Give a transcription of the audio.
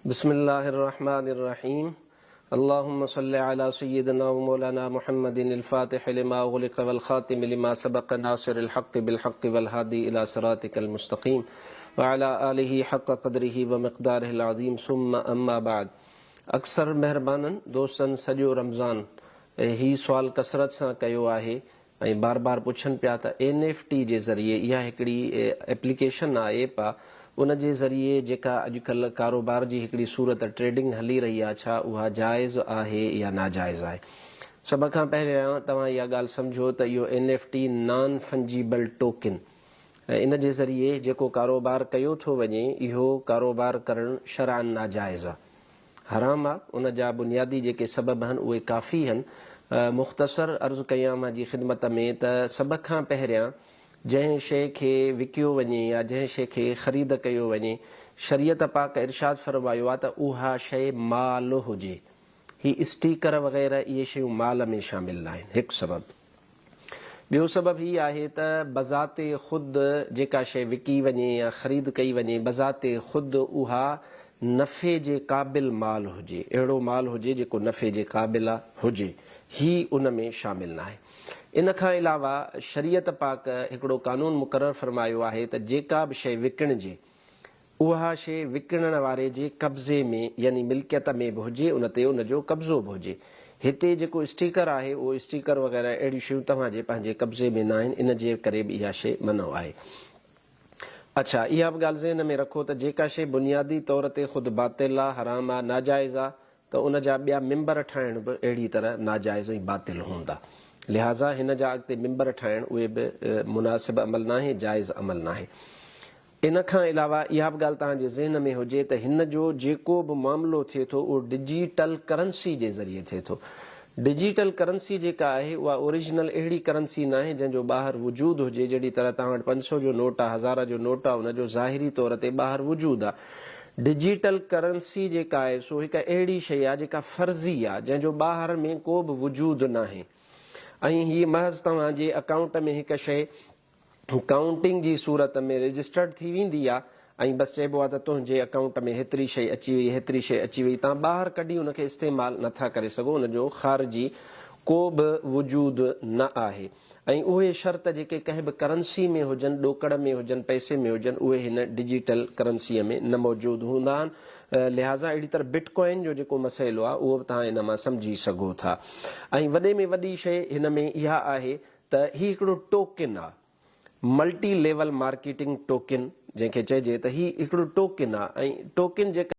بسم الله الرحمن الرحيم اللهم صل على سيدنا ومولانا محمد الفاتح لما اغلق والخاتم لما سبق ناصر الحق بالحق والهادي الى صراطك المستقيم وعلى آله حق قدره ومقداره العظيم ثم اما بعد اڪثر مهربانن دوستن سڄو رمضان هي سوال ڪثرت سان ڪيو آهي ۽ بار بار پڇن پيا ته اين ايف ٽي جي ذريعي اها هڪڙي ايپليڪيشن آ ايپ آ ان جي ذريعي جيڪا اڄڪلهه ڪاروبار جي هڪڙي صورت ٽريڊنگ هلي رهي آ ڇا اها جائز آهي يا ناجائز آهي سڀ کان پهريان توهان اها ڳالهه سمجهو ته اهو N F T non fungible token ان جي ذريعي جيڪو ڪاروبار ڪيو ٿو وڃي اهو ڪاروبار ڪرڻ شرعا ناجائز آ. حرام آ، ان جا بنيادي جيڪي سبب هن اهي ڪافي هن. مختصر عرض ڪيان اوهان جي خدمت ۾ ته سڀ کان پهريان جنهن شيء کي وڪيو وڃي يا جنهن شيء کي خريد ڪيو وڃي شريعت پاڪ ارشاد فرمايو آ ته اها شيء مال هجي. هي اسٽيڪر وغيره اهي شيون مال ۾ شامل ناهن. هڪ سبب. ٻيو سبب هي آهي ته بذات خود جيڪا شيء وڪي وڃي يا خريد ڪئي وڃي بذات خود اها نفعي جي قابل مال هجي، اهڙو مال هجي جيڪو نفعي جي قابل هجي، هي ان ۾ شامل ناهي. ان کان علاوه شريعت پاڪ هڪڙو قانون مقرر فرمايو آهي ته جيڪا به شيء وڪڻجي، اها شيء وڪڻڻ واري جي قبضي ۾ يعني ملڪيت ۾ به هجي ان تي ان جو قبضو به هجي. هتي جيڪو اسٽيڪر آهي اهو اسٽيڪر وغيره اهڙيون شيون توهان جي پنهنجي قبضي ۾ ناهن ان جي ڪري به اها شيء منع آهي. اڇا اها به ڳالهه ذهن ۾ رکو ته جيڪا شيء بنيادي طور تي خود باطل آ، حرام آ، ناجائز آ ته ان جا ٻيا ممبر ٺاهڻ به اهڙي طرح ناجائز ۽ باطل هوندا. لهٰذا هن جا اڳتي ممبر ٺاهڻ اهي به مناسب عمل ناهي، جائز عمل ناهي. ان کان علاوه اها به ڳالهه توهان جي ذهن ۾ هجي ته هن جو جيڪو به معاملو ٿئي ٿو اهو ڊجيٽل ڪرنسي جي ذريعي ٿئي ٿو. ڊجيٽل ڪرنسي جيڪا آهي اها اوريجنل اهڙي ڪرنسي ناهي جنهن جو ٻاهر وجود هجي جهڙي طرح توهان وٽ 500 جو نوٽ آهي هزار جو نوٽ آهي ان جو ظاهري طور تي ٻاهر وجود آهي. ڊجيٽل ڪرنسي جيڪا آهي سو هڪ اهڙي شيء آهي جيڪا فرضي آهي جنهن جو ٻاهر ۾ ڪو به وجود ناهي ۽ هي محض توهان جي اڪائونٽ ۾ هڪ شيء ڪائونٽنگ جي صورت ۾ رجسٽرڊ ٿي ويندي آ ۽ بس چئبو آ ته تنهنجي اڪائونٽ ۾ هيتري شئي اچي وئي هيتري شئي اچي وئي تان ٻاهر ڪڍي ان کي استعمال نٿا ڪري سگهو ان جو خارجي ڪو به وجود نه آهي ۽ اهي شرط جيڪي ڪنهن به ڪرنسي ۾ هجن ڏوڪڙ ۾ هجن پئسي ۾ هجن اهي هن ڊجيٽل ڪرنسيء ۾ نه موجود هوندا آهن لهٰذا اهڙي طرح بٽ ڪوائن جو جيڪو مسئلو آ اهو به توهان ان مان سمجهي سگهو ٿا ۽ وڏي ۾ وڏي شئي هن ۾ اها آهي ته هي هڪڙو ٽوڪن آ، ملٽي ليول مارڪيٽنگ ٽوڪن جنهن کي چئجي ته هي هڪڙو ٽوڪن آ ۽ ٽوڪن جيڪا.